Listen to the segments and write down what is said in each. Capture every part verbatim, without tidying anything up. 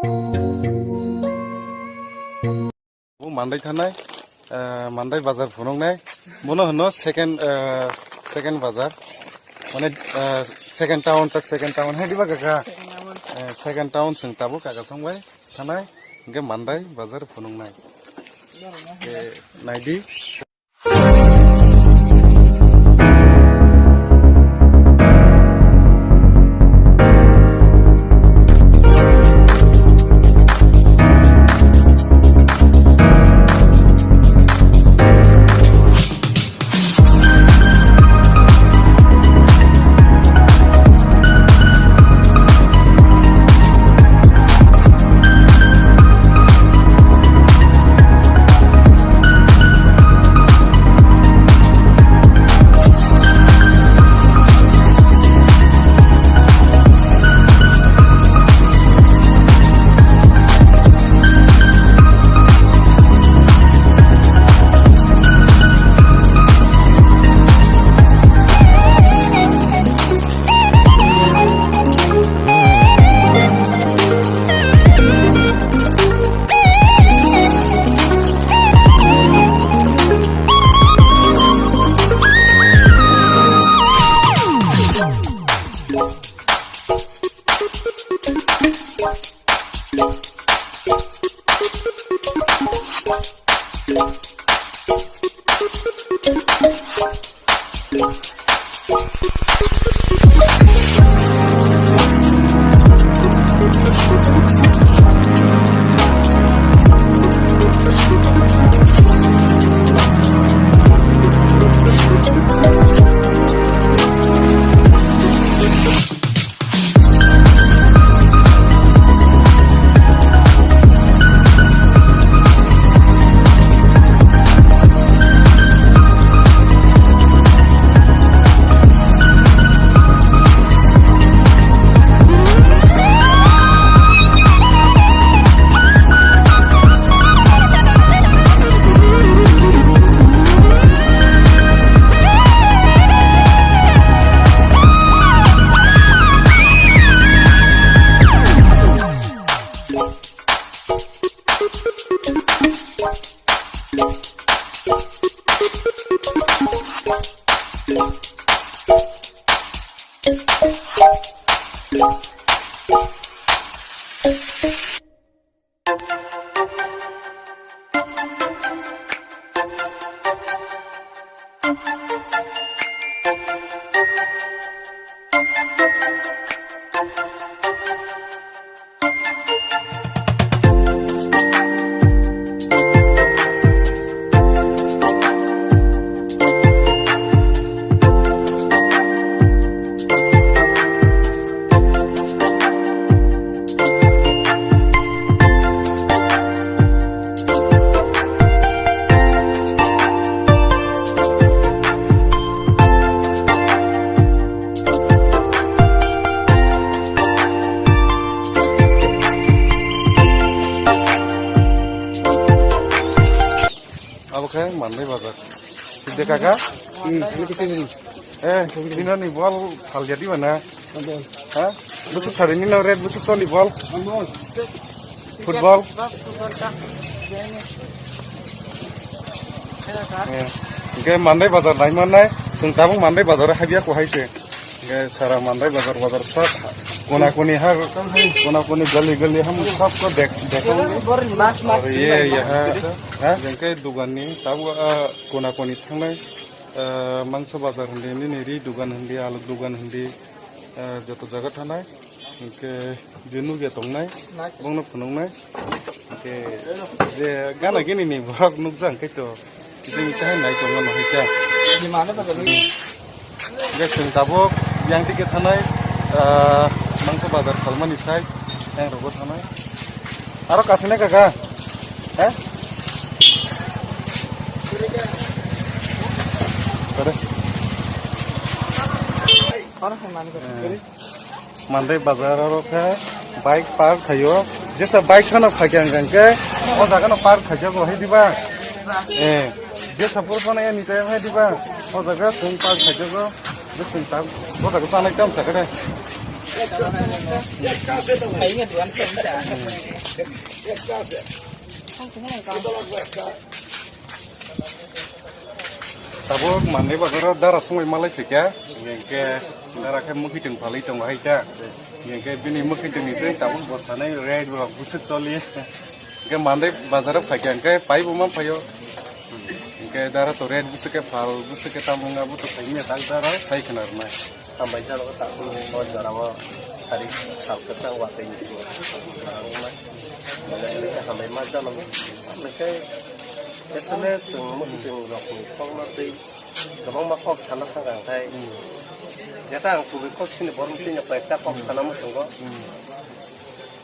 Bo Mandai thanai, eh, Mandai bazar phunuknai. Bono hwno second, eh, second bazar. Mane, eh, second town ta second town. Hai diba kaka? Eh, second town chwng tabuk kaka thangbai thanai. Hwnkhe Mandai bazar phunuknai. Hwnkhe naidi. Abo khe Mandai bazar. Side kaka? Hmm, ini kecil ini. Eh, ini ni bol thal jadi mana? Ada. Ha? Busuk sari ni no red busuk toni bol. Football. Eh, hwnkhe Mandai bazar nai mannai. Chwng tabuk Mandai bazar habya kuhai se. Hwnkhe sara Mandai bazar, bazar sab kona koni ha, kona koni gali gali ham sab ko dek, dek. Mas, mas. Ye, ye, ha, ha? Hwnkhe dugan ni tabuk, ah, kona koni thangnai, ah, mangso bazar hindi, nini ri dugan hindi, alu dugan hindi, ah, joto jaga thanai. Hwnkhe je nugya tongnai, bongno phunuknai. Hwnkhe je gana gini ni borok nukjak hwnkhe to. Chini chahai nai tongma no hai kha. Hwnkhe chwng tabuk yang tike thanai, ah, mangso bazar khalmani sai, yang rogo thanai. Aro kasine kaka? He? Kare? Aro hai mani kare. Mandai bazar aro khe bike park khaio. Jesa bike khano phakya hwnkhe o jaga no park khaijak bo hai diba? Eh, jesa pur phano ani time hai diba? O jaga chwng park khaijago. Jesa tak o jaga chanai tam sakhe. Tabuk manwi bazaro dara songwi malai phikha, hingke dara khe mwkhwtwng phalwi tongo hai ta, hingke bini mwkhwtwng ni tei tabuk bo sanai red rok bwswk toli. Hingke mandai bazaro phaikha hingke pai bo man phaio. Hingke dara to red bwswk khe phal bwswk khe tamo wngya bo to saimya tak dara sai khna rwnai. Hambai jalo ta o jorao sari sal kwchang watwi ni hambai ma jalo. Hingke S M S chwng mwkhwtwng rok ni kokno twi kwbangma kok sana thangkha hingke jeta ang kubui kok sini borok twi kok sana muchungo.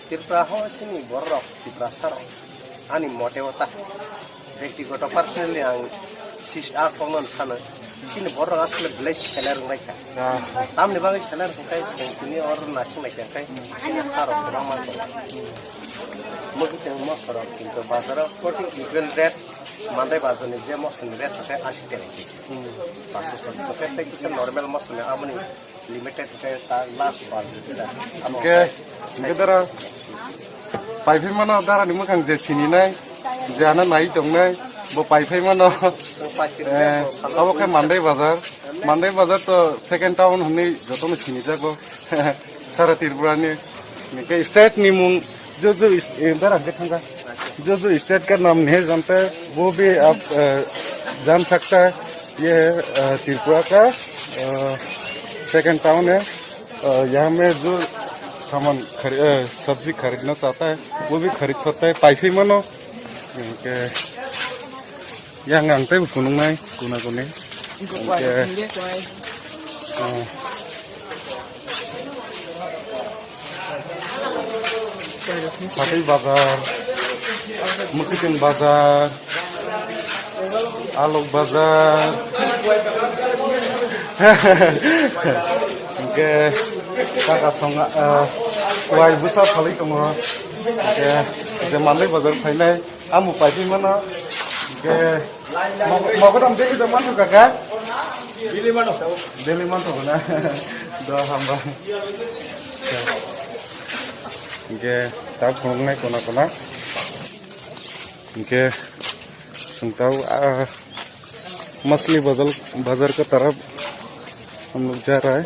Tripura ho sini borok Tiprasa rok ani mote o ta bektigoto personally ang sis a kokno sano sini borok asle bless seler wnglaikha. Tamni bagwi seler hwnkhe chwng tini oro nasing laikha hwnkhe sini harok kwbangma tongo. Mwkhwtwng mosorok kintu bazaro forty equal rate mandai bazarni je mosorni rate hwnkhe asi tera kg. Paso sori hwnkhe tei kisa normal mosorni aboni limited khe ta last bar jeta. Hingke, hingke dara, paiphi mano dara ni mwkhang je sininai, je ano nai tongnai, bo paiphi mano. Eh, abo khe Mandai bazar, Mandai bazar to second town hwnwi jotono sinijago, sara Tripura ni. Hingke state ni mung, jo jo is-, eh, dara hingke thangka. जो जो स्टेट का नाम नहीं जानता है, वो भी आप, अ, जान सकता है। ये है, अ, त्रिपुरा का, अ, सेकंड टाउन है। अ, यहाँ में जो सामान खरी-, अ, सब्जी खरीदना चाहता है, वो भी खरीद सकता है। Paifai mano, hingke yang ang tei phunuknai kuna kuni. Hingke, uh, Hathai bazar, Mwkhwtwng bazar, Alok bazar. Hingke saka thonga, eh, kuai bwsa phalwi tongo. Hingke je Mandai bazar phainai. Amo paiphi mano. Hingke mo-, mogodam daily da manto kaka? Daily manto. Daily manto na. Do hamba. Hingke tak phunuknai kona kona. Hingke sungtao, ah, masli bazar, bazar ka taraf hum log ja raha hai.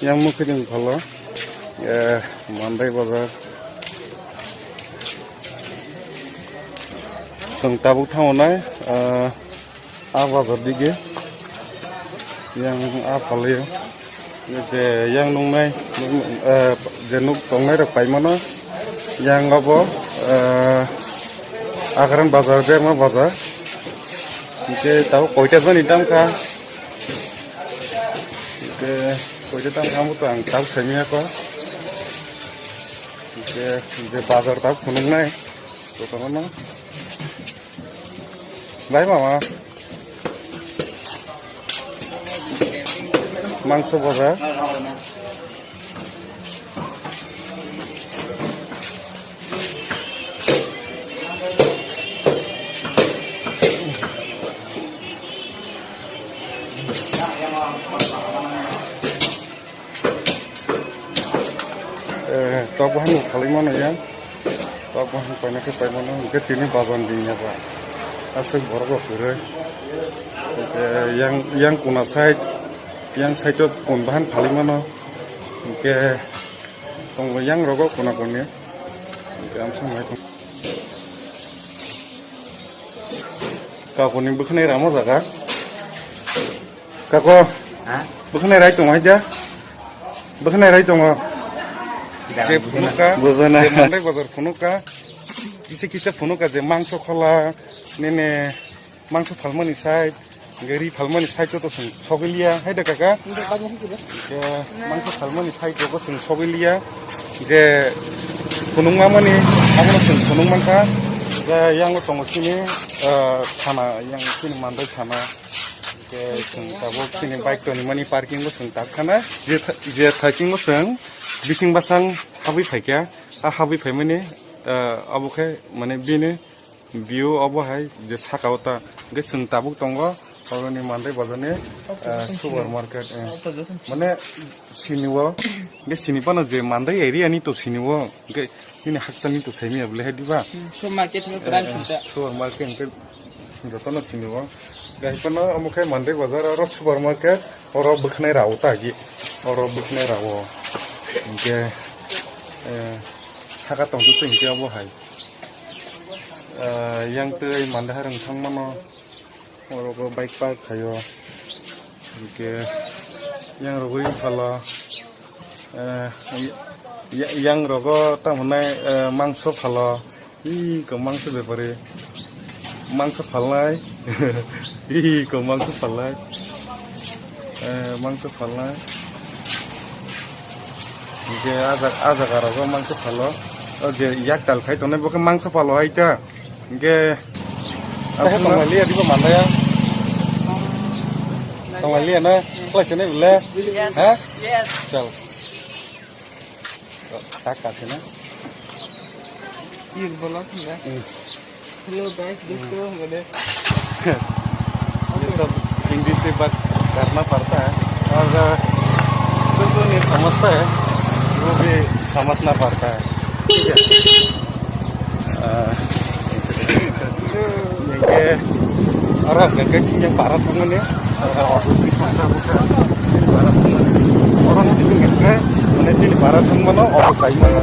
Yang mukhe jeng phala, eh, Mandai bazar. Chwng tabuk thango nai, eh, a bazar dige. Yang a phalio. Je yang nungnai, eh, je nuk tongnai rok paimano. Yang obo, eh, Agran bazar, Berma bazar. Hingke tabuk koita jani tamkha. Hingke koita tamkha amo to ang tabuk saimanya ko. Hingke je bazar tabuk phunuknai. Totongno. Bai mama. Mangso bazar. Eh, tok bahan bo phalwi mano ya. Tok bahan paina khe pai mano, hingke tini bazar ni ya ba. Aswk borok rok kwrwi. Hingke yang, yang kuna side, yang side o kun bahan phalwi mano. Hingke tongo yang rogo kuna kuni. Hingke amsa mai tong. Kakuni bwkhanai ramo jaga. Kako. Ha? Bwkhanai rai tongo haida. Bwkhanai rai tongo. Kida je bwkhana? Phunukha, bwkhana. Je Mandai bazar phunukha. Kisa kisa phunukha je mangso khola, nini mangso phalmani side, gari phalmani side to song sogiliya, haida kaka? Nde bagni hikile? Je mangso phalmani side to song sogiliya. Je phunukma mani, abono song phunuk mankha. Je yang tongo sini, eh, thana, yang sini Mandai thana. Ke chwng tabuk chini bike tonimani parking o chwng tak khana. Je tha-, je thaiching o chwng bising basang habwi phaikha. A habwi phaimani, ah, abo khe mane bini view obo hai je saka o ta. Hwnkhe chwng tabuk tongo, Oroni Mandai bazar ni, eh, supermarket, eh. Mane sini o, ge sini pano je Mandai area ni to sini o, ge sini haksa ni to semi abule he diba? Hmm, supermarket ni brand sita. Supermarket ke joto no sini o. Ge pano amo khe Mandai bazar aro supermarket, oro bwkhnai rao ta gi. Oro bwkhnai rao. Ge, eh, saka tong tu ke abo hai. Eh, yang tei Mandai harang thang mano. Oro go bike park khayo. Hingke yang rogo phalo, eh, ya-, yang rogo tamo nai, eh, mangso phalo. Ih, ko mangso bepari. Mangso phalnai. Ih, ko mangso phalnai. Eh, mangso phalnai. Hingke ajak, ajak arogo mangso phalo. O je yak tal khai tongnai bo khe mangso phalo hai ta. Hingke, tonglalia dibo Mandai o. Tonglalia na? Khlai sini bole? Yes. Ha? Yes. Chal. Tak ka sini. Ye bola na? Hmm. Hello guys, dosto, mane. ये सब हिंदी से बात करना पड़ता है और जो जो नहीं समझता है, वो भी समझना पड़ता है। ठीक है। Ah, ini orang gagal sih yang parah temen ya. Ah, orang sih yang gagal, mana sih yang gagal, mana sih yang parah temen mana, orang kayak mana.